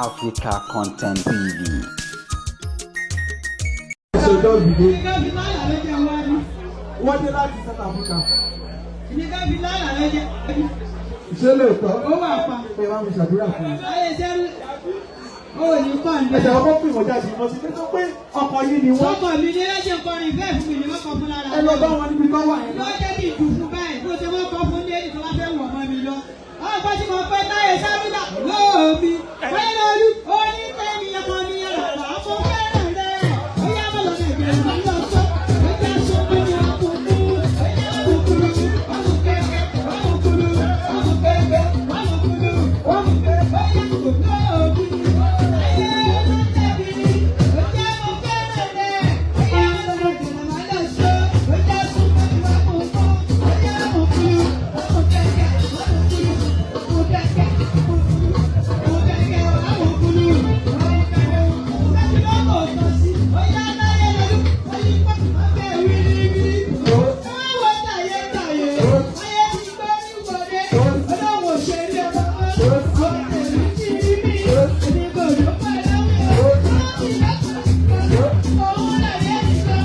Africa Content TV. Ṣèjọ́ ìdìbò. Ìgbà fi lálà ló jẹ wájú. Wọ́n dé láti South Africa. Ìgbà fi lálà ló jẹ wájú. Ṣé lóòótọ́? Ó wà pa. Ẹ bá mi ṣàdúrà fún mi. Ayé sẹ́rú. Ó ní kọ́ńdé. Ẹ̀sẹ̀ ọkọ̀ pè wọ́n jáde lọ sí pé tó pé ọkọ̀ yìí ni wọ́n. Sọ́kọ̀ mi ní ẹlẹ́jẹ̀ kọrin ìfẹ́ fún mi ni wọ́n kọ fún lára. Ẹ lọ bá wọn níbi tó wà yẹn. Ló jẹ́ kí n dùn fún báyìí bó ṣe wọ́n kọ fún ní èyí tó bá fẹ́ wọ̀ mọ́ mi lọ. Ọ̀pọ̀ tí mo fẹ́ táyé sábìlà lóòmí. Wọ́n lórí oní tẹ́mi ọmọ mi rà mo fẹ́ràn rẹ̀. Ó yá bọ́ lọ́nà ìgbẹ̀rún mi lọ sọ. Ó já sọ pé ní ọkùnkùn. Ó yá kúkúrú, ọmọ kẹ̀kẹ́, ọmọ kúlú, ọmọ kẹ̀kẹ́, ọmọ kúlú, ọmọ kẹ̀kẹ́, ó yá kò lóòmí. Ayé ló tẹ̀bi, ó jẹ́ mo fẹ́ràn rẹ̀. Ó yá bọ́ lọ́nà ìgbẹ̀rún mi lọ sọ. Ó já sọ pé ní ọkùnkùn. Ó yá kúkúrú, ọmọ kẹ̀kẹ́, ọmọ kúlú, ọmọ kẹ̀kẹ́, ọmọ kúlú, ọmọ kẹ̀kẹ́, ọmọ kúlú, ọmọ kẹ̀kẹ́. Láti lọ́kọ̀ ọ̀tọ̀ sí, ó yá láyé lọ́dún, ó yí pọ̀, ó bẹ̀ wíríwírí. Ẹ wọ tàyé tàyé, ayé ti gbé níwọlé, ọlọ́wọ́ ṣe rí ọmọ mọ́, ọmọ èmi ti rí mi, èmi kò ló pẹ́ lọ́wọ́, ó ti lọ́kọ̀ òun láyé nìkan,